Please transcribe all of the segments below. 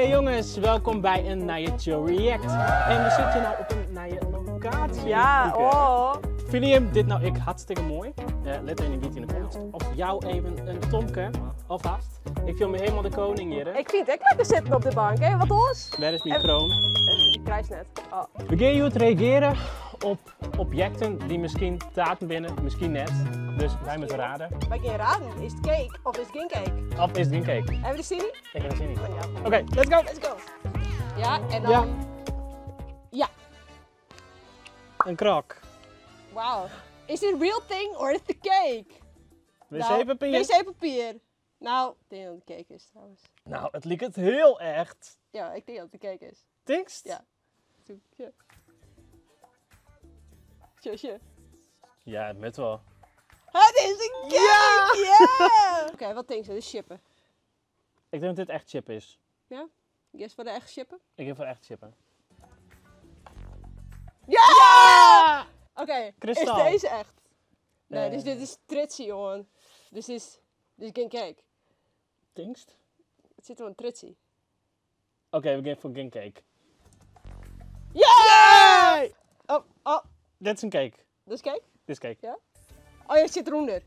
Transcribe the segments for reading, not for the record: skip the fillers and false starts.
Hey jongens, welkom by in nije Chill React. En we sitte no op in nije lokaasje. Ja, oh. Fine jim dit no ek hartstikke moai? Lit even witte yn de comments. Of jou even in tomke, alfêst. Ik fiel my hielendal de koning hjir. Ik fyn it ek lekker sitten op de bank, hè? Wat oars? Wêr is myn kroan? Dy krijst net. Oh. We gean hjoed reagearje op objekten dy't miskien taarten binne, miskien net. Dus wy moatte rade. Wy gean raden. Is it cake of is it gjin cake? Of is it gjin cake? Hawwe we der sin yn? Ik ha der sin yn. Oh, ja. Oké, let's go! Let's go! Ja, en dan... Ja. Ja. In krok. Wow. Is it a real thing or is it a cake? Wc-papier. Wc-papier. No, ik tink dat it cake is trouwens. No, it liket hiel echt. Ja, ik tink dat it cake is. Tinkst? Ja. Ja. Tjusje. Ja, it moat wol. Het is in cake! Ja! Yeah! Oké, wat tinkst? Dit is sjippe. Ik tink dat dit echt sjip is. Ja? Giest foar de echte sjippe? Ik gean foar de echte sjippe. Ja! Ja! Oké, is Kristal. dizze echt? Nee, dus dit is tritsje, jongen. Dus dit is gjin cake. Tinkst? It sit oan tritsje. Oké, we gean foar gjin cake. Ja! Oh, oh. Dit is in cake. Dit is cake? Dit is cake. Ja? Oh ja, het zit eronder.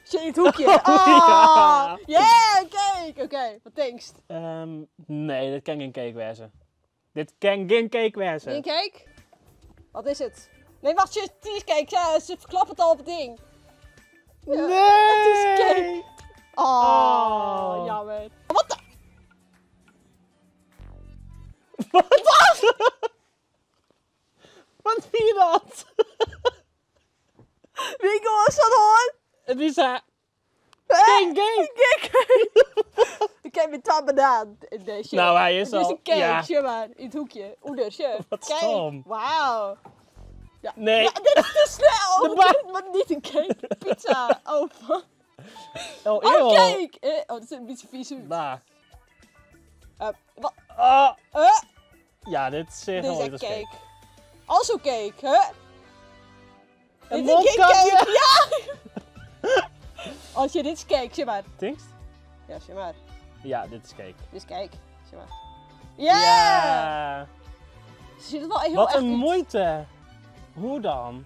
Zit in het hoekje. Oh, Oh, ja. Yeah, cake! Oké, wat tinkst? Nee, dit kin gjin cake wêze. Dit kin gjin cake wêze. Gjin cake? Wat is it? Nee, wacht, cheesecake. Ja, ze verklappen het al op het ding. Ja, Nee! Het is cake. Oh, Oh. jammer. Wat de? Wat? Wat? Wat wie dat? Wie was dat hoor? Het is geen cake. Cake. Ik heb met twee banaan in deze. Nou, hij is Het is al. een cake, Ja. zeg maar. In het hoekje. Onder, zeg. Wat Kijk. stom. Wauw. Ja. Nee. Ja, dit is te snel. De ba- Maar niet een cake. Pizza. Oh, fuck. Oh, Oh, eeuw. cake. Oh, dat is een beetje vies uit. Bah. Wat? Ah. Ja, dit is zeer Dit is mooi. echt cake. Also cake, hè? Een Dit is geen mondkapje. cake. Ja! Oh, shit, dit is cake, zeg maar. Tinkst? Ja, zeg maar. Ja, dit is cake. Dit is cake, zeg maar. Ja! Ja. Ze ziet er wel heel Wat erg een uit. moeite. Hoe dan?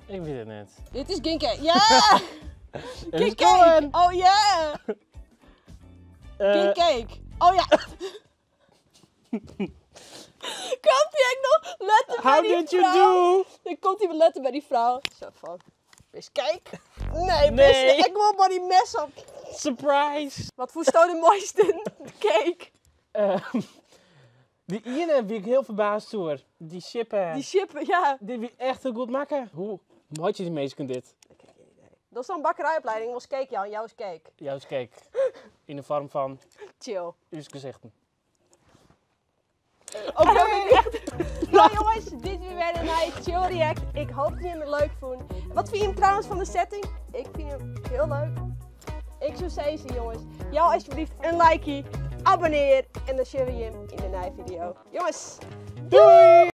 Ik weet het niet. Dit is geen cake. Ja! Het is Geen cake! Colin. Oh yeah! Geen cake. Oh ja! Komt hij echt nog letten bij How die did you vrouw? do? Dan komt hij letten bij die vrouw. Zo van, is cake? Nee, Nee. best, ik wil maar die mes op. Surprise! Wat voor de mooiste cake? Die ene wie ik heel verbaasd door. Die chippen. Die chippen, ja. Die wie echt heel goed maken. Hoe had je die meeste kunt dit? Dat is dan bakkerijopleiding, was cake, Jan. Jouw is cake. Jouw is cake. In de vorm van Chill. uw gezichten. Oké. Nou jongens, dit weer weer een nieuwe Chill React. Ik hoop dat jullie hem leuk vonden. Wat vind je hem trouwens van de setting? Ik vind hem heel leuk. Ik zou zeggen jongens, jou alsjeblieft een likeie, abonneer en dan zien we je in de nieuwe video. Jongens, Doei!